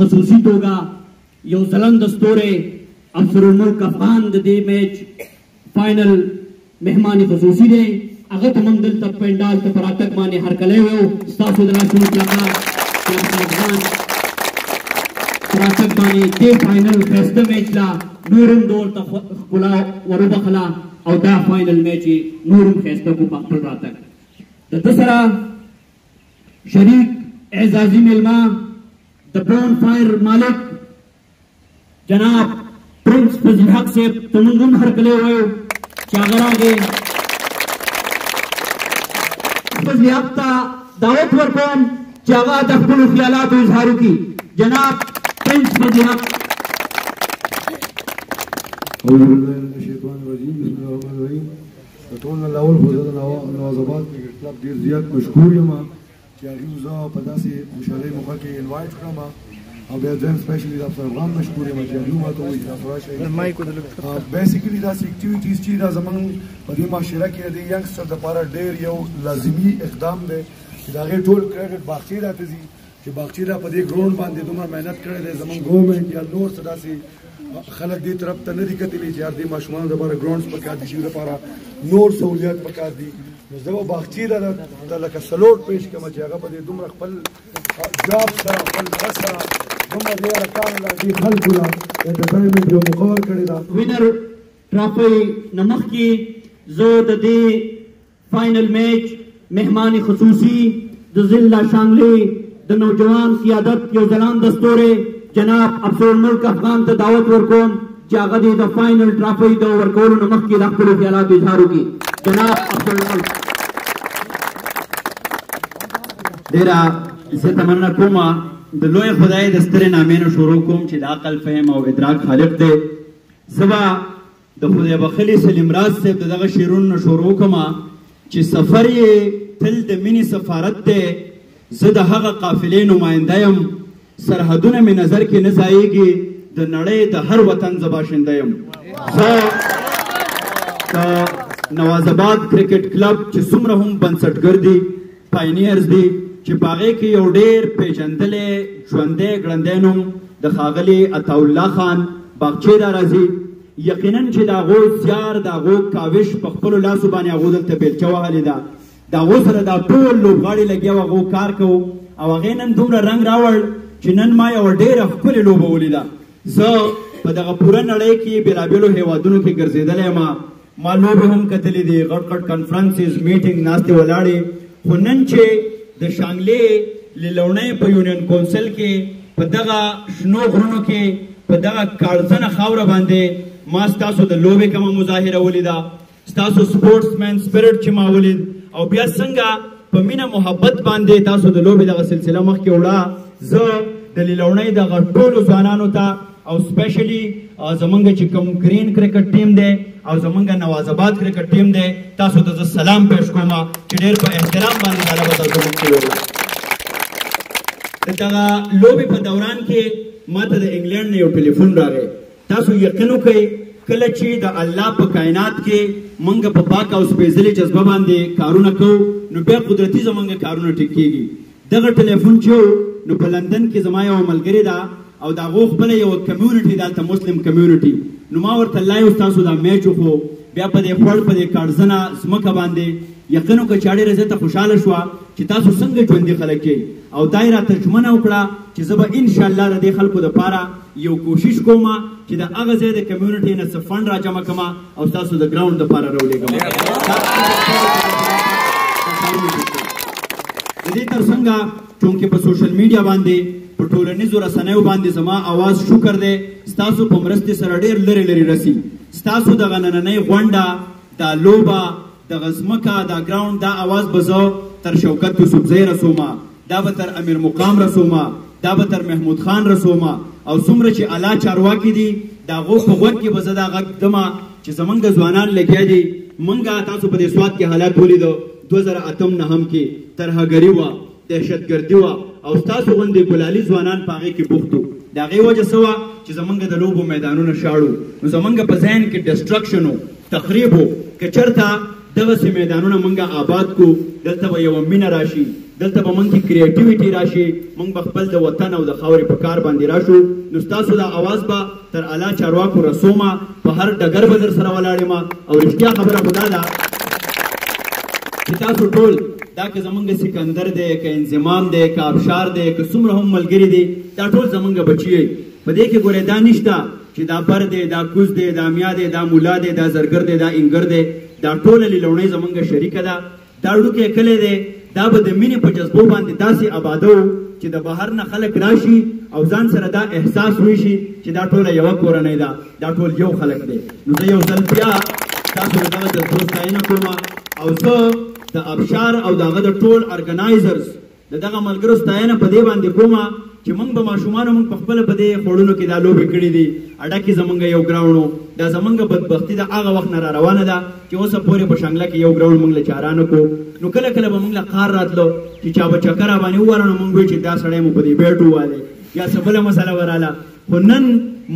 خصوصي توګه یو ځلند ستوری افسر الملک افغان د دې میچ فاینل مهمان خصوصي دی. هغه ته موږ دلته پنډال ته په راتګ باندې هرکلی وایو. ستاسو د لاسونو کلکه چې افسر افغان په راتګ باندې دې فاینل ښایسته میچ له نور هم ده ورته ښکلا وروبخښله او دا فاینل میچ یې نور هم ښایسته کړو په خپل راتګ. د ده سره شریک اعزازي مېلمه د بون فایر مالک جناب پرنس فضل حق صاحب ته موږ هم هرکلی وایو چې هغه راغی. فضل حق ته دعوت ورکوم چې هغه د خپلو خیالاتو اظهار وکړي. جناب پرنس فضل حق. اعوذ بالله من الشیطان الرجیم، بسم الله الرحمن الرحیم. د ټول نه اول خو زه د نواز اباد کرکټ کلب ډېر زیات مشکور یم چې هغوی زه په داسې خوشحالۍ موقع کې انوایټ کړم، او بیا دویم سپیشلی د افسر افغان مشکور یم چې هغوی ماته وویل چې تاسو راشئ. بیسیکلی داسې اکټیویټیز چې دا زمونږ په دې معاشره کې د دې ینګسټر دپاره ډېر یو لازمي اقدام دی چې د هغې ټول کریډټ باغچې راته ځي چې باغچې دا په دې ګراوند باندې دومره محنت کړی دی. زمونږ ګورنمنټ یا نور څه داسې خلک دې طرف ته نه دي کتلي چې یار دې ماشومانو دپاره ګراونډز پکار دي، چې دپاره نور سهولیات پکار دي. نو زه به باغچې ته لکه سلوټ پیش کړم چې هغه په دې دومره خپل جاب سره خپل درس سره دومره دې هلکانو له دې خلکو له انټرټینمنټ یو موقع ورکړې ده. وینر ټرافۍ نه مخکې زه د دې فاینل میچ مهمان خصوصي د ضلع شانګلې د نوجوان قیادت یو ځلاند ستوری جناب افسر الملک افغان ته دعوت ورکوم چې هغه دې د فاینل ټرافۍ د ورکولو نه مخکې د خپلو خیالاتو اظهار وکړي. جناب افسر الملک. ډېره زیاته مننه کوم. د لوی خدای د سترې نامې نه شروع کوم چې د عقل، فهم او ادراک خالق دی. زه به د خدای بخښلي سلیم راز صاحب د دغه شعرونو نه شروع کوم چې سفر یې تل د مینې سفارت دی، زه د هغه قافلې نماینده یم، سرحدونه مې نظر کې نه ځایېږي، د نړۍ د هر وطن زه باشنده یم. زه د نواز اباد کرکټ کلب چې څومره هم بنسټګر دي، پاینیرز دي، چې په هغې کې یو ډېر پېژندلی ژوندی ګړندی نوم د ښاغلي عطاالله خان باغچې دا راځي. یقینا چې د هغو زیار، د هغو کاوش په خپلو لاسو باندې هغو دلته بیلچه وهلې ده، د هغو سره دا ټول لوبغاړي لګیا وو، هغو کار کوو او هغې نن دومره رنګ راوړ چې نن ما یوه ډېره ښکلې لوبه ولیده. زه په دغه پوره نړۍ کې بېلابېلو هېوادونو کې ګرځېدلی یم، ما لوبې هم کتلې دي، غټ غټ کانفرنسز، میټینګ، ناستې ولاړې، خو نن چې د شانګلې لیلوڼۍ په یونین کونسل کې په دغه شنو غرونو کې په دغه کاړزنه خاوره باندې ما ستاسو د لوبې کومه مظاهره ولیده، ستاسو سپورټسمن سپیرټ چې ما ولید، او بیا څنګه په مینه محبت باندې تاسو د لوبې دغه سلسله مخکې وړه. زه د لیلوڼۍ دغه ټولو ځوانانو ته او سپیشلی زمونږ چې کوم ګرین کرکټ ټیم دی او زمونږ نواز اباد کرکټ ټیم دی، تاسو ته زه سلام پیش کوم چې ډېر په احترام باندې دا لوبه تاسو مخکې وړو. د دغه لوبې په دوران کې ما ته د انګلینډ نه یو ټلیفون راغی. تاسو یقین وکړئ کله چې د الله په کائنات کې مونږ په پاکه او سپېڅلې جذبه باندې کارونه کوو نو بیا قدرتي زمونږ کارونه ټیک کېږي. دغه ټلیفون چې و نو په لندن کې زما یوه ملګرې ده او د هغو خپله یوه کمیونټي ده هلته، مسلم کمیونټي، نو ما ورته لایو ستاسو دا میچ وښو. بیا په دې خوړ په دې کاړزنه ځمکه باندې یقین وکړه چې ډېره زیاته خوشحاله شوه چې تاسو څنګه ژوندي خلک یئ، او دا یې راته ژمنه وکړه چې زه به انشاءالله د دې خلکو دپاره یو کوشش کوم چې د هغه ځای د کمیونټي نه څه فنډ راجمع کړم او ستاسو د ګراوند دپاره راولېږم. د دې تر څنګه چونکې په سوشل میډیا باندې په ټولنیزو رسنیو باندې زما اواز شکر دی ستاسو په مرستې سره ډېر لرې لرې رسي. ستاسو دغه نننۍ غونډه، دا لوبه، دغه ځمکه، دا ګراوند، دا اواز به زه تر شوکت یوسفزی رسومه، دا به تر امیر مقام رسومه، دا به تر محمود خان رسومه، او څومره چې اعلی چارواکي دي د هغو په غوږ کې به زه دا غږ ږدمه چې زمونږ ځوانان لګیا دي. مونږ تاسو په دې سوات کې حالات ولیدو 2008 نهم کې ترهګري وه، دهشتګردي وه، او ستاسو غوندې ګلالي ځوانان په هغې کې بوخت وو. د هغې وجه څه وه چې زمونږ د لوبو میدانونه شاړو، نو زمونږ په ذهن کې ډسټرکشن و، تخریب و. که چېرته دغسې میدانونه مونږ آباد کړو دلته به یوه مینه راشي، دلته به موږ کې کریټیویټي راشي، موږ به خپل د وطن او د خاورې په کار باندې راشو. نو ستاسو دا اواز به تر اعلی چارواکو رسومه، په هر ډګر به در سره ولاړ یم. او رښتیا خبره خو دا ده چې تاسو ټول دا که زمونږ سکندر دی، که انضمام دی، که ابشار دی، که څومره هم ملګري دي، دا ټول زمونږ بچي یئ. په دې کې ګورئ دا نشته چې دا بر دی، دا کوز دی، دا میا دی، دا مولا دی، دا زرګر دی، دا انګر دی، دا ټوله لیلوڼۍ زمونږ شریکه ده. دا وړوکی کلی دی، دا به د مینې په جذبو باندې داسې آبادو چې د بهر نه خلک راشي او ځان سره دا احساس وشي چې دا ټوله یوه کورنۍ ده، دا ټول یو خلک دی. نو زه یو ځل بیا تاسو د دغه جذبو ستاینه کوم، او زه د ابشار او د هغه د ټول ارګنایزرز د دغه ملګرو ستاینه په دې باندې کوم چې موږ به ماشومانو موږ په خپله په دې خوړونو کې دا لوبې کړې دي. اډه کې زمونږ یو ګراونډ و، دا زمونږ بدبختي ده هغه وخت نه را روانه ده چې اوسه پورې په شانګله کې یو ګراونډ موږ له چا رانه کړو. نو کله کله به موږ له قار راتلو چې چا به چکر راباندې ووهله، نو موږ ویل چې دا سړی مو په دې بیټ ووالی یا څه بله مسله به راله. خو نن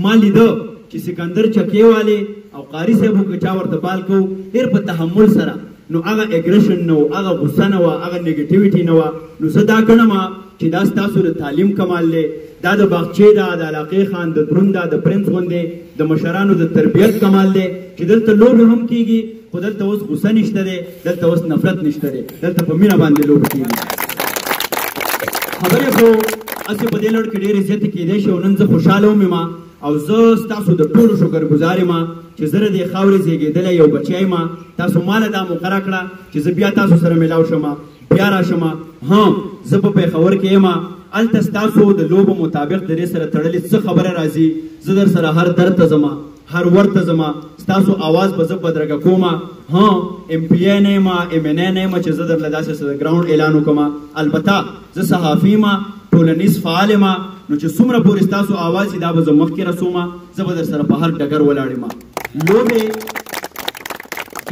ما لیده چې سکندر چکې والې او قاري صاحب که چا ورته بال کو ډېر په تحمل سره، نو هغه اګریشن نه و، هغه غصه نه وه، هغه نیګیټیویټي نه وه. نو زه دا ګڼم چې دا ستاسو د تعلیم کمال دی، دا د باغچې ده، د علاقې خان، د دروند ده، د پرنس غوندې د مشرانو د تربیت کمال دی چې دلته لوبې هم کېږي، خو دلته اوس غصه نشته دی، دلته اوس نفرت نشته دی، دلته په مینه باندې لوبې کېږي. خبرې خو هسې په دې لړ کې ډېرې زیاتې کېدای شي، او نن زه خوشحاله وم یم، او زه ستاسو د ټولو شکرګزار یم چې زه د دې خاورې زېږېدلی یو بچی یم. تاسو ماله دا موقع راکړه چې زه بیا تاسو سره میلاو شم، بیا راشم. ها زه په پېښور کې یم، هلته ستاسو د لوبو مطابق د دې سره تړلې څه خبره راځي، زه در سره هر در ته ځم، هر ور ته ځم، ستاسو اواز به زه بدرګه کوم. ها ایم پي ای نه یم، ایم این ای نه یم چې زه درله داسې څه د ګراونډ اعلان وکړم. البته زه صحافي یم، ټولنیز فعال یم، نو چې څومره پورې ستاسو اواز وي دا به زه مخکې رسوم، زه به در سره په هر ډګر ولاړ یم. لوبې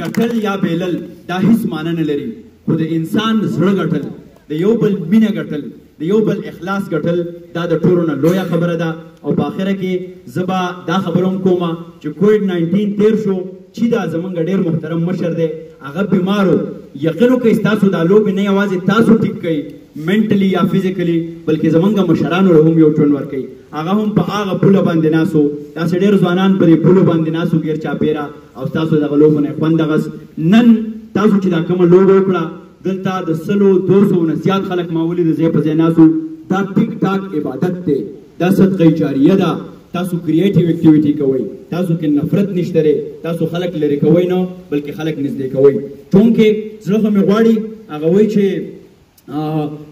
ګټل یا بیلل دا هیڅ معنی نه لري، خو د انسان زړه ګټل، د یو بل مینه ګټل، د یو بل اخلاص ګټل، دا د ټولو نه لویه خبره ده. او په آخره کې زه به دا خبره هم کوم چې کوویډ 19 تیر شو، چې دا زمونږ ډېر محترم مشر دی، هغه بیمار و. یقین وکړئ ستاسو دا لوبې نه یوازې تاسو ټیک کوي منټلی یا فزیکلی، بلکې زمونږ مشرانو له هم یو ژوند ورکوي. هغه هم په هغه پوله باندې ناست و، داسې ډېر ځوانان په دې پولو باندې ناست وو ګیر چاپېره، او ستاسو دغه لوبو نه یې خوند اخیست. نن تاسو چې دا کومه لوبه وکړه، دلته د 100-200 نه زیات خلک ما ولید ځای په ځای ناست وو. دا ټیک ټاک عبادت دی، دا صدقه جاریه ده. تاسو کریټیو اکټیویټي کوئ، تاسو کې نفرت نشته دی، تاسو خلک لرې کوئ نه بلکې خلک نږدې کوئ. چونکې زړه خو مې غواړي، هغه وایي چې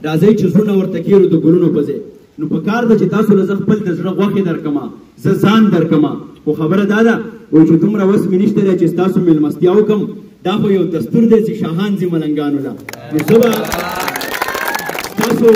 راځئ چې زړونه ورته کېرو د ګلونو په ځای. نو په کار ده چې تاسو له زه خپل د زړه غوښې درکړم، زه ځان درکړم. خو خبره دا ده وایي چې دومره وس مې نشته دی چې ستاسو مېلمستیا وکړم، دا خو یو دستور دی چې شاهان ځي ملنګانو له. نو زه به ستاسو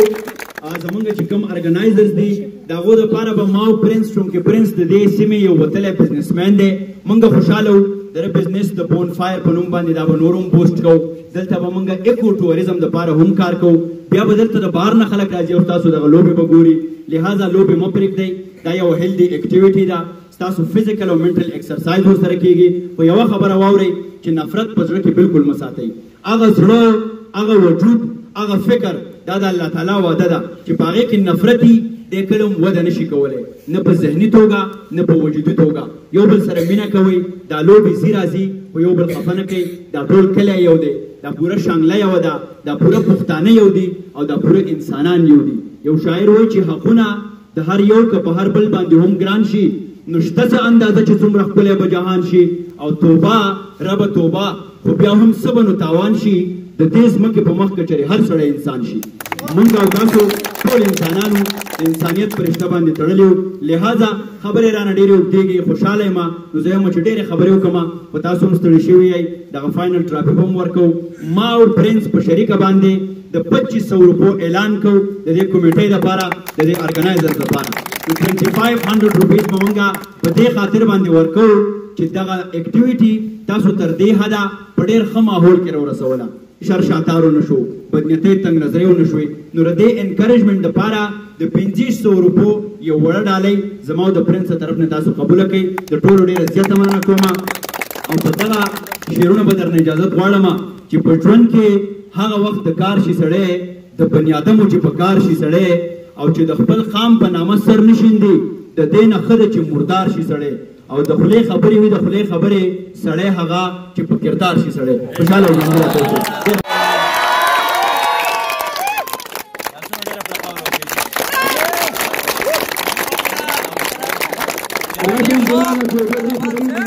زمونږ چې کوم ارګنایزرز دي د هغو دپاره به ما او پرنس، چونکې پرنس د دې سیمې یو وتلی بزنسمن دی، مونږ خوشحاله وو د بزنس د بون فایر په نوم باندې دا به نور هم بوسټ کوو. دلته به مونږ ایکو ټوریزم دپاره هم کار کوو، بیا به دلته د بهر نه خلک راځي او ستاسو دغه لوبې به ګوري. لهذا لوبې مه پرېږدئ، دا یو هیلدي اکټیویټي ده، ستاسو فزیکل او منټل اکسرسایز ورسره کېږي. خو یوه خبره واورئ چې نفرت په زړه کې بالکل مه ساتئ. هغه زړه، هغه وجود، هغه فکر، دا د الله تعالی وعده ده چې په هغې کې نفرت وي، دی کله هم وده نشي کولی، نه په ذهني توګه نه په وجودي توګه. یو بل سره مینه کوئ، دا لوبې ځي راځي خو یو بل خفه نه کوي. دا ټول کلی یو دی، دا پوره شانګله یوه ده، دا پوره پښتانه یو دي، او دا پوره انسانان یو دي. یو شاعر وایي چې حقونه د هر یو که په هر بل باندې هم ګران شي، نو شته څه اندازه چې څومره ښکلی به جهان شي، او توبه ربه توبه خو بیا هم څه به نو تاوان شي د دې ځمکې په مخ که چېرې هر سړی انسان شي. مونږ او تاسو ټول انسانانو د انسانیت پر رشته باندې تړلي یو، لهذا خبرې رانه ډېرې اوږدېږي. خوشحاله یم، نو زه یم چې ډېرې خبرې وکړم، خو تاسو هم ستړي شوي یئ. دغه فاینل ټرافي به هم ورکوو. ما او پرنس په شریکه باندې د 2500 روپو اعلان کوو د دې کمیټې دپاره، د دې ارګنایزر دپاره. نو 2500 روپیز به مونږ په دې خاطر باندې ورکوو چې دغه اکټیویټي تاسو تر دې حده په ډېر ښه ماحول کې راورسوله، شر شاتارو نه شو، بدنیتۍ تنګ نظریو نه شوې. نو د دې انکریجمنټ دپاره د 2500 روپو یو وړه ډالۍ زما او د پرنس طرف نه تاسو قبوله کړئ. د ټولو ډېره زیاته مننه کوم، او په دغه شعرونه به درنه اجازت غواړم چې په ژوند کې هغه وخت د کار شي سړی د بني آدمو چې په کار شي سړی، او چې د خپل قام په نامه سر نه شیندي، د دې نه ښه ده چې مردار شي سړی. او د خولې خبرې وي، د خولې خبرې سړی هغه چې په کردار شي سړی. خوشحاله او ژوندي راته اوسئ. راشم.